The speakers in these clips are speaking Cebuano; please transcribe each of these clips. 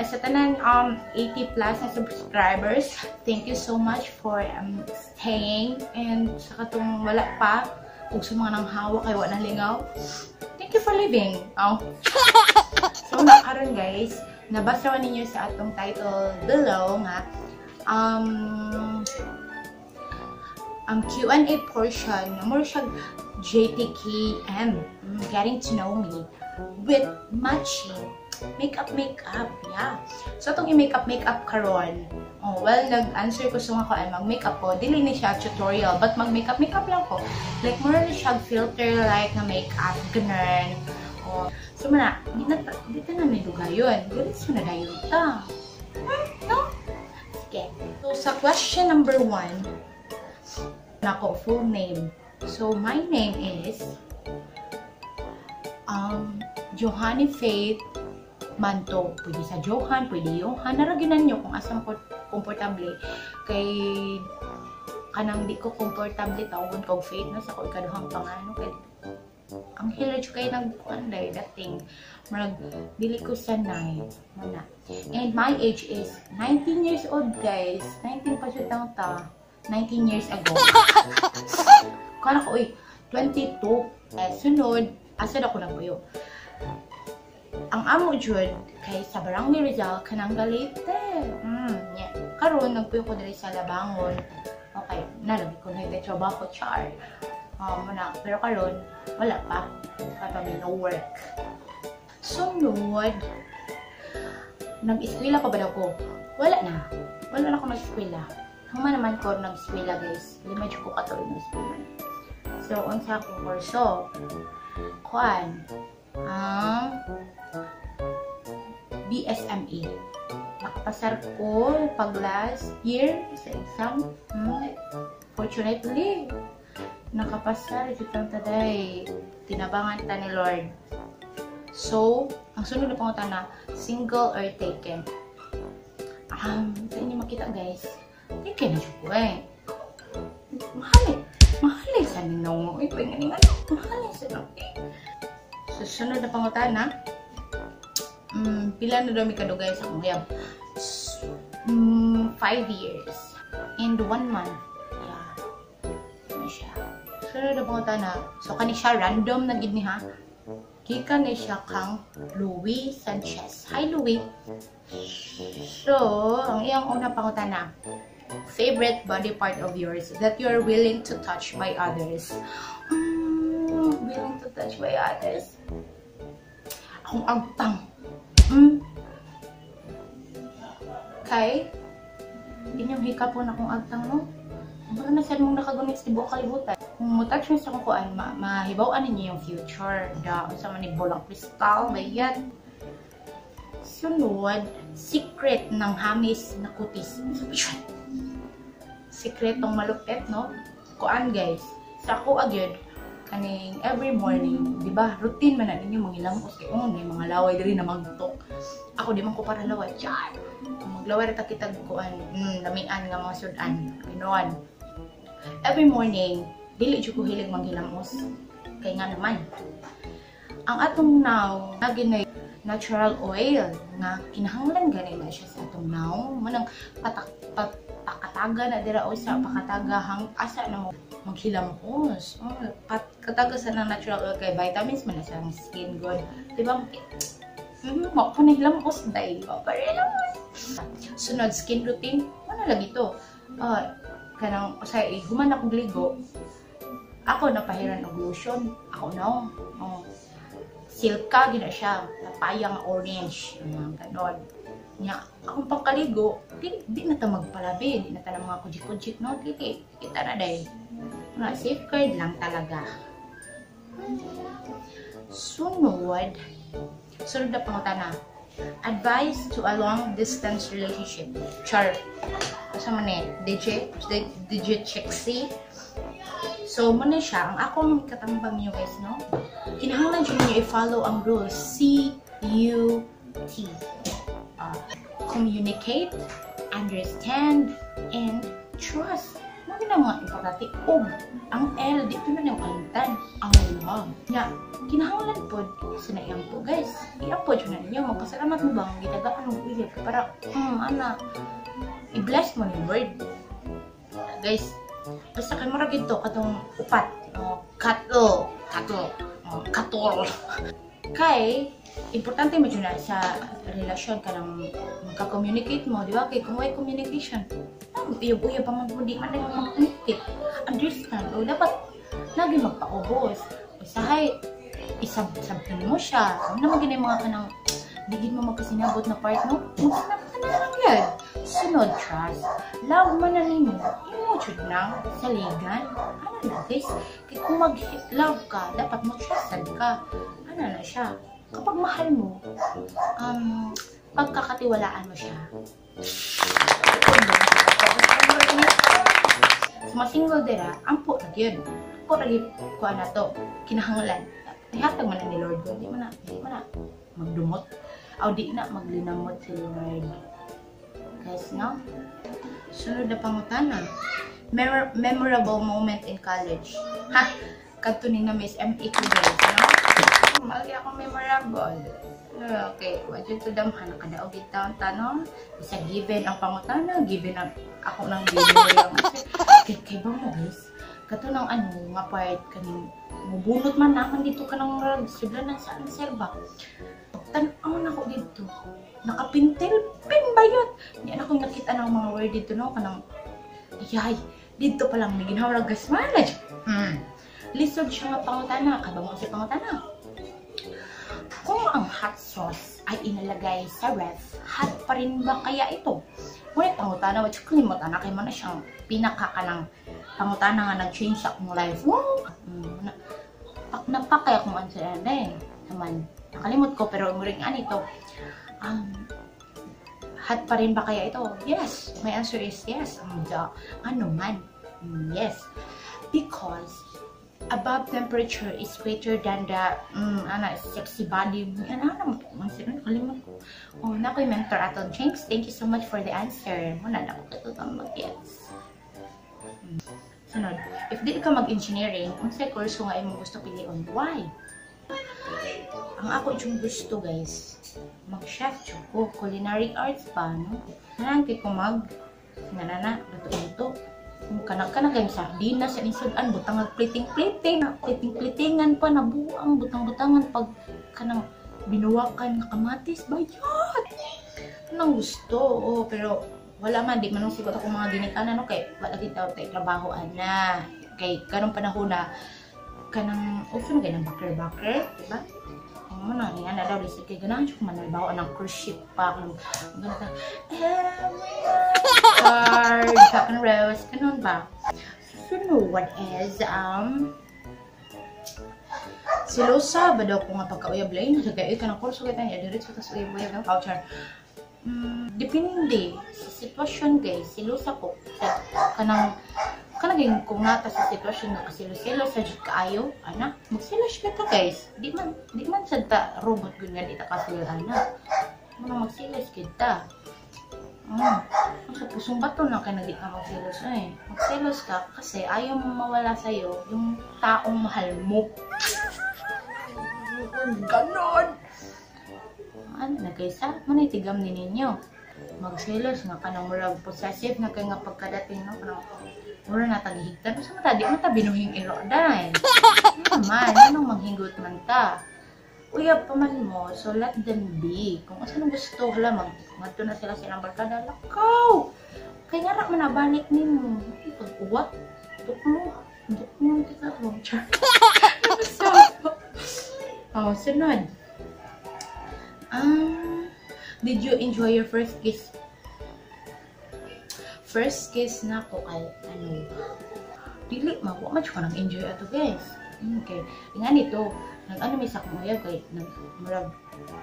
Muna sa tanan 80 plus na subscribers, thank you so much for staying, and sa katong wala pa ug sa mga nanghawa kay wa na lingaw, thank you for living. Oh. So na karon guys, nabasa ninyo sa atong title below nga ang Q&A portion, more siya JTKM, getting to know me with matching makeup makeup, yeah. So atong i-makeup makeup karon, oh, well, nag-answer ko sa mga kuan, mag-makeup ko, dili ni siya tutorial, but mag-makeup makeup lang ko. Like more ni siya filter like na makeup ganun. Oh. So mana, di ta na may dugayon. Diretso na dayon ta. No? Sige. So sa question number 1, nako full name. So my name is Johanny Faith Manto. Pwede sa Johan, pwede Johan. Naraginan nyo kung asa ko komportable. Kay kanang di ko komportable tawgon ko Faith na sa ko ikaduhang pangalan. Kay ang hilar kay nagkuan day dating murag dili ko sanay muna. And my age is 19 years old, guys. 19 pa siya ta. 19 years ago. Kala ko, uy, 22. Eh, sunod, asa na ko nagpuyo? Ang amo jud kay sa Barangay Rizal, kanang Galite. Yeah. Karon nagpuyo ko diri sa Labangon. Okay, nalagi ko na yung trabaho, char. Muna, pero karon wala pa. Wala pa, may no work. Sunod, nag-eskwela pa ba daw ko? Wala na. Wala na ako nag-eskwela. Human naman ko nag-eskwela, guys. 5 jud ko katuig nag-eskwela. So, unsa akong kurso? Kuan, ang BSME. Nakapasar ko pag last year sa exam. Fortunately, nakapasar kitang taday. Tinabangan ta ni Lord. So, ang sunod na pangutana, single or taken? Sa inyo makita guys, taken na siya ko eh. Mahal eh. Mahal eh sa ninong. Uy, pwede nga ano. Mahal eh sa ninong. Eh. So, sunod na pangutana, pila na daw mi kadugay sa akong uyab? 5 years and 1 month. Yeah. Ano siya? Sunod na pangutana. So, kani siya random na gid ni ha. Gikan ni siya kang Louis Sanchez. Hi, Louis! So, ang iyang una pangutana, favorite body part of yours that you are willing to touch by others? Willing to touch by others? Akong agtang. Kay, inyong hikapon akong agtang, no? Baka na saan mong nakagunit sa tibuok kalibutan. Kung mo-touch mo sa kung kuan, mahibaw-an ninyo yung future. Da, unsa man ni bolang kristal, bayan. Sunod, secret ng hamis na kutis. Sikretong malupet, no? Kuan, guys. Sa ako agyod, kaning every morning, di ba? Routine man na ninyo mangilamos kay oh, may mga laway diri na magtok. Ako di man ko para laway. Char. Maglaway ra ta kitag kuan, lamian nga mga sudan. Ginoon. Every morning, dili jud ko hilig manghilamos. Kay nga naman, ang atong now, lagi na natural oil nga kinahanglan gani na siya sa atong now. Manang patak pat, pakataga na dira o sa pakataga hang asa na mo maghilamos. Oh, pat kataga sa nang natural oil kay vitamins man na sa skin good. Di ba? Mo ko na hilamos day. O, pero hilamos. Sunod, skin routine, wala lagi to. Kanang sa human akong ligo, ako napahiran og lotion. Ako no. Oh. Silka gina siya, napayang orange, mga ganon. Nya, akong pangkaligo, di na ta magpalabi, di na ta ng mga kujik-kujik, no? Dili, kita na day. Mga safeguard lang talaga. Sunod, sunod na pangutana. Advice to a long distance relationship. Char. Asa man eh? DJ? DJ Chexy? So, muna siya. Ang akong katambang niyo guys, no? Kinahanglan siya niyo i-follow ang rules. C-U-T. Communicate, understand, and trust. Ano na mga importante? Og ang L, dito na niyong kalimtan. Ang love. Nya, kinahanglan pod sa na po, guys. Iampo jud na ninyo. Magpasalamat mo ba ang gitagaan og uyab para ana i-bless mo ni Lord. Guys, basta kay murag gito katong upat, oh, katlo, katlo, oh, katol. Kay importante mo jud na sa relasyon kanang magka-communicate mo, di ba? Kay kung way communication, uyab-uyab pa man po, di man na mag-communicate. Understand, o dapat lagi magpaubos. Usahay, isab-sabtan mo siya. Ano naman ganyan mga kanang digin mo magkasinabot na part, no? Magsinabot ka na lang yan. Sunod, trust. Love man na nimo, imo jud nang saligan. Ano na, guys? Kay kung mag-love ka, dapat mo trusted ka. Ano na siya? Kapag mahal mo, pagkakatiwalaan mo siya. Sa mga single dira, ampo na gyud. Ampo na gyud kuha na to. Kinahanglan. Ihatag man na ni Lord. Di man na magdumot. Aw di na maglinamot si Lord. Guys, no? Sunod na pangutana. Memorable moment in college. Ha! Kadto ni na Miss ME ko, guys, no? Mali ako memorable. Okay, what you to damhan nakadaog taon tanong. Isa given ang pangutana, given ang ako nang given lang. Kay ba mo, guys? Kato nang ano nga part kaning mubunot man naman dito kanang rag sudlan na sa answer ba. Pagtan-aw na ko dito. Nakapintil pin bayot. Di na ko nakita ng mga word dito, no, kanang yay dito pa lang naginhawa gas manage. Lisod siya nga pangutana, kabang mo si pangutana. Kung ang hot sauce ay inalagay sa ref, hot pa rin ba kaya ito? Ngunit pangutana, what you kalimutan na kay mo na siyang pinaka kanang pangutana nga nag-change sa akong life. Wow! Pak na pa kaya kung answer na eh. Naman, nakalimot ko pero muring ano ito. Hot pa rin ba kaya ito? Yes! My answer is yes. Ano man? Yes. Because above temperature is greater than the ana sexy body. Ano ano man sino nakalimot ko. Oh, na ko'y mentor aton James. Thank you so much for the answer. Muna na ko kito mag yes. Sunod, if di ka mag-engineering, unsay kurso nga imong gusto pilion? Why? Ang ako yung gusto, guys, mag-chef jud ko, culinary arts pa, no? Nalang kay ko mag nanana luto-luto. Kung kana kay sardinas sa insudan, butang plating-plating, plating-platingan pa nabuang butang-butangan pag kanang binuwakan nga kamatis bayot. Anong gusto? Oh, pero wala man di man nung sigot ako mga ginikanan, no, kay wala kita tay trabaho ana. Kay kanong panahon na kanang uso na kay nang baker-baker, di ba? Mo na nga na daw lisod kay ganahan siya kung manalbaho ng cruise ship pa kung ganun every card Jack and Rose ganun ba. Sunod is silosa ba daw ko nga pagkauyab lain sa kay kanang kurso kay tanya diretso tas uyab-uyab ng voucher. Depende sa sitwasyon, guys. Silosa ko sa kanang kanaging kung nata sa sitwasyon nga kasilo-silo sa jud kaayo ana magsilos ka ta, guys. Di man sad ta robot gud nga di ta kasilo ana mo magsilos kita. Sa pusong bato na kay nagdi ka magsilos eh. Magsilos ka kasi ayaw mo mawala sa iyo yung taong mahal mo. Ganon. Ano na guys, ha? Manay tigam ni ninyo. Magsilos nga kanang murag possessive nga kay nga pagkadating, no, kanang mura na tagihigtan. Usa man ta, di man ta binuhing iro day. Ano man, anong manghinggot man ta. Uyab pa man mo, so let them be. Kung asa nang gusto, hala, ngadto na sila sa ilang barkada, lakaw! Kay nga ra man nabalik nimo. Pag-uwat, tuklo, tuklo, kita ko. Char. Oh, sunod. Did you enjoy your first kiss? First kiss na ko kay ano, dili ma wa man ko nang enjoy ato, guys. Okay. Nga nito, nag-ano may sa akong uyab kay nag murag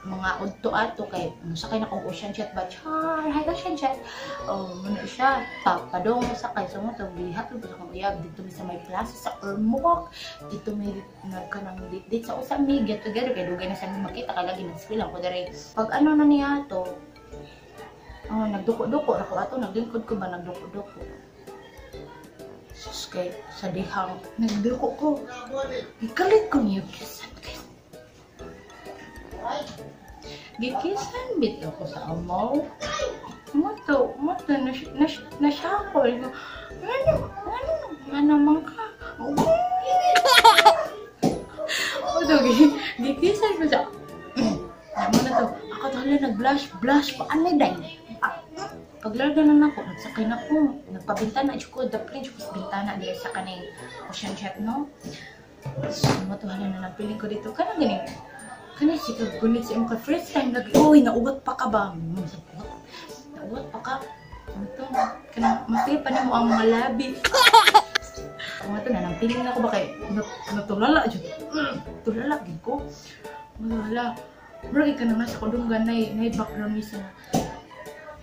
mga udto ato kay musakay na kong ocean jet ba, char, hi ocean jet. Oh, muna siya padong sakay so mo to gihatod ko sa akong uyab dito mi sa may plaza sa Ormoc, dito may nagkanang date sa usa mi get together kay dugay na sa mi makita kay lagi nag-school ako dere. Pag ano na niya ato, oh, nagduko-duko ra ko ato, naglingkod ko ba nagduko-duko. Kay sa dihang nagduko ko. Gikalit ko niya kisan, guys. Gikisan bitaw ko sa amaw. Mato, mato, nasyakol. Ano, ano, ano man ka? Mato, gikisan ko sa... Ano na to? Ako to, hala, nag-blush, blush pa. Ano, day? Paglarga na nako, nagsakay na ko. Nagpabintana, ko, daplin ko sa bintana diri sa kaning ocean jet, no? So, matuhala na nagpiling ko dito. Kanang ganing, kanang sikag gunit sa imong ka first time, lagi, uy, naugat pa ka ba? Naugat pa ka. Ito, kanang, mapil pa na mo ang mga labi. Mga to na, nagpiling na ako ba kay, natulala, dyan. Tulala, gid ko. Wala, murag ka na nga sa kudunggan, na background niya sa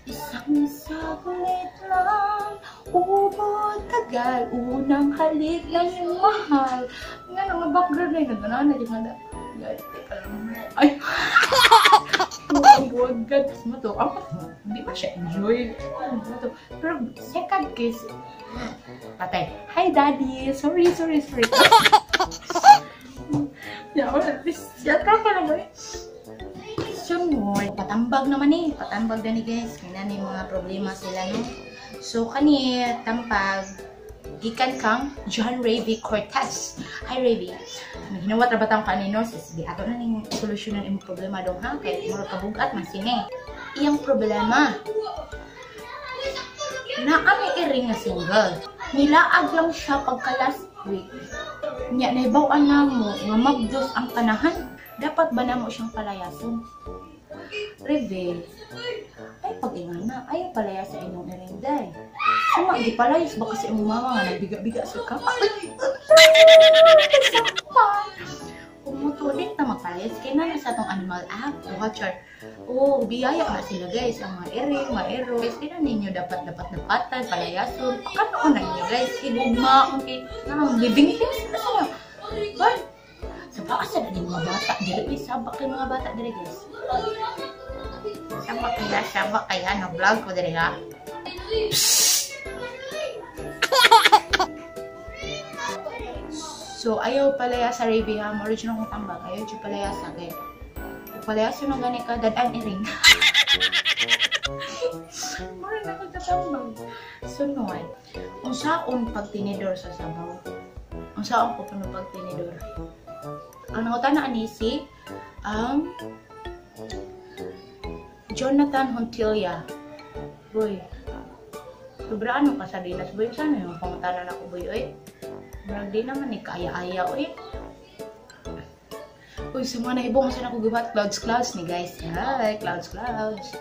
isang saglit lang, ubod tagal, unang halik lang yung mahal. Nga na nga background na yun, nagana na yung nga, gati ka lang mo. Ay! Buwag ka. Tapos mo to, hindi ba siya enjoy? Ano to? Pero second kiss, patay. Hi daddy! Sorry, sorry, sorry. Yeah, wala. Siya ka pa naman eh. Sunod, patambag naman eh. Patambag na ni guys. Kaya na mga problema sila, no? So, kani, tampag, gikan kang John Ravy Cortez. Hi, Ravy. Hinawat ra batang kanino? Sige, ato na ning solusyonan imong problema dong, ha? Kay murag kabugat man sini. Iyang problema. Naa may iring nga single. Nilaag lang siya pagka last week. Nya nahibaw-an namo nga mabdos ang panahan. Dapat ba namo siyang palayason? Reveal. Ay, pag-ingan na. Ayaw palaya sa inyong iring day. Suma, di palayas ba kasi imong mama nga nagbiga-biga sa ka? Umutulit na magpalayas. Kaya na sa atong animal app. Duha, char. Oh, biyaya na sila guys. Ang mga iring, mga ero. Guys, di na ninyo dapat-dapat-dapatan, palayason. Pakano na ninyo guys. Higugma, okay. Na, living things na sila. But, sa asa na din mga bata diri. Sabak kay mga bata diri guys. Sabak kaya, sabak kaya. Na-vlog ko diri ha. So, ayaw palaya sa Ravy ha. Original kong tambag. Ayaw dyan palaya sa kay. Palaya sa nung gani ka, dadaan iring. Mura na ko tatambag. Sunod. Unsaon pagtinidor sa sabaw? Unsaon ko pa no pagtinidor? Ang nangutana ani si Jonathan Hontilla. Boy, sobra ano ka sa dinas, boy. Sana yung pangutana na ko, boy, oy. Murag di naman ni kaaya-aya, oy. Uy, sa mga nahibong, saan ako gibat? Clouds, clouds ni guys. Hi, clouds, clouds.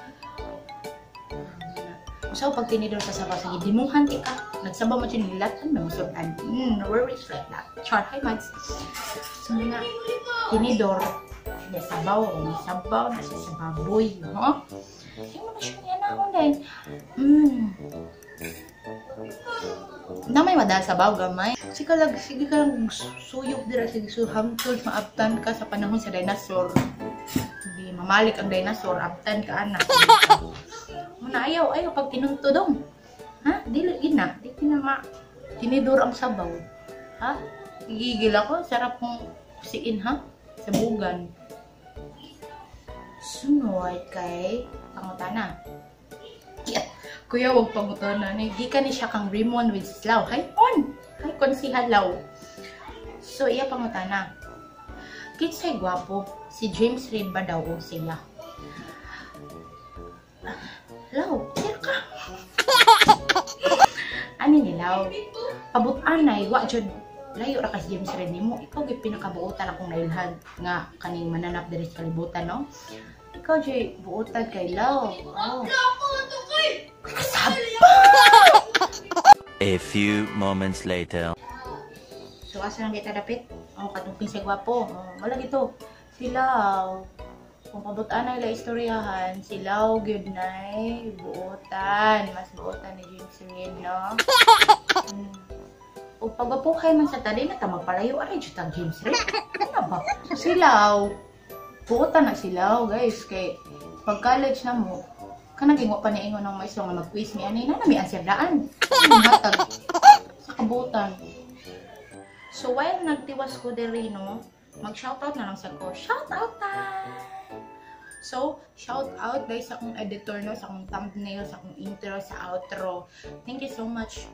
So, pag tinidor sa sabaw, sige, dimuhan ti ka. Nagsabaw mo siya nilatan, may masudan. No worries like that. Char, hi, Mads. So, nga, tinidor, may sabaw, nasa sa baboy, huh? Hindi mo na siya niya na ako, dahil. Na may madal sabaw, gamay. Sige lang, sige ka lang, suyok dira, sige, suhamtol, maabtan ka sa panahon sa dinosaur. Hindi, mamalik ang dinosaur, abtan ka, anak. Muna, ayaw, ayaw, pag tinunto dong. Ha? Dili, gina. Di kinama. Tinidor ang sabaw. Ha? Gigigil ako. Sarap mong kusiin, ha? Sabugan. Sunod kay pangutana. Yeah. Kuya, wag pangutana. Hindi ka ni siya kang Raymond with Slaw. Hi, on! Hi, konsihalaw. So, iya pangutana. Kinsay gwapo, si James Reid ba daw o sila? Law, sir ka. Ani ni Law? Pabutanay, wa jud layo ra ka si James Reid nimo. Ikaw gyud pinakabuotan akong nailhan nga kaning mananap diri sa kalibutan, no? Ikaw jud buotan kay Law. Oh. Kasaba! A few moments later. So asa lang kita dapit? Oh, katong kinsay gwapo. Oh, wala gito. Si Law. Kung pabutan na ila istoryahan, si Law gyud nay buotan. Mas buotan ni James Reid, no? O pagwapuhay man sa tali na ta magpalayo aray jud tang James Reid. Ano ba? Si Law, buotan na si Law, guys, kay pag college na mo, kanang gingo pa ni ingon ng maestro nga mag-quiz mi ani na mi answer daan. Hatag. Sa Kakabutan. So while nagtiwas ko diri, no, mag-shoutout na lang sa ko. Shoutout time! So, shout out guys sa akong editor, no, sa akong thumbnail, sa akong intro, sa outro. Thank you so much.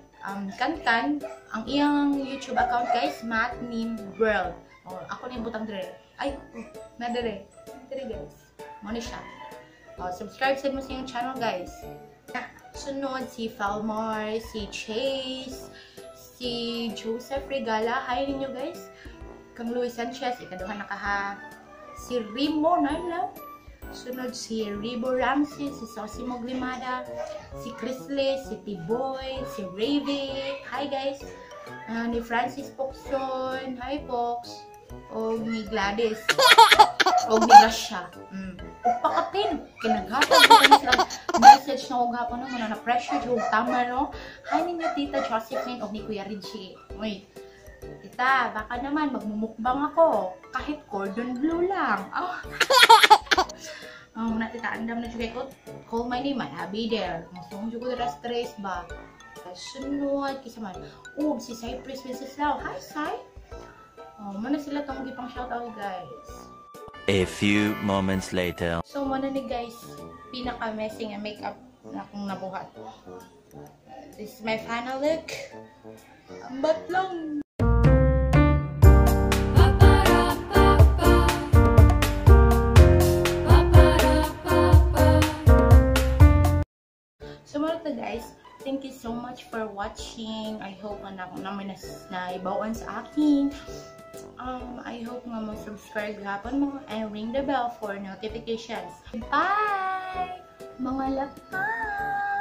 Kankan, ang iyang YouTube account, guys, Matt Nim World. Oh, ako na yung butang dire. Ay, oh, na dire. Dire, guys. Mo ni siya. Oh, subscribe sa mo sa iyang channel, guys. Sunod, si Falmar, si Chase, si Joseph Regala. Hi ninyo, guys. Kang Luis Sanchez, ikaduha na ka ha. Si Rimo Naila. Sunod si Ribo Ramsey, si Sosimo Glimada, si Chrisley, si T-Boy, si Ravy. Hi, guys. Ni Francis Poxon. Hi, Pox. O ni Gladys. O ni Gracia. O pakapin. Kinaghatag ko kami sila message na og hapon, no, na pressure jud tama, no. Hi ninyo, Tita Josephine o ni Kuya Richie. Uy. Tita, baka naman magmumukbang ako. Kahit cordon bleu lang. Ah. Oh, na tita, andam na jud ko. Call my name, I'll be there. Masung jud ko dira stress ba. Sunod kisa man. Oh, si Cypress Wenceslao. Hi, Cy. Oh, muna sila tong gipang shoutout, guys. A few moments later. So, muna ni guys, pinaka-messy nga makeup na akong nabuhat. This is my final look. Ambat lang. So, muna to, guys. Thank you so much for watching. I hope na ako naman naibawan sa akin. I hope nga mo-subscribe gihapon mo and ring the bell for notifications. Bye! Mga lapay!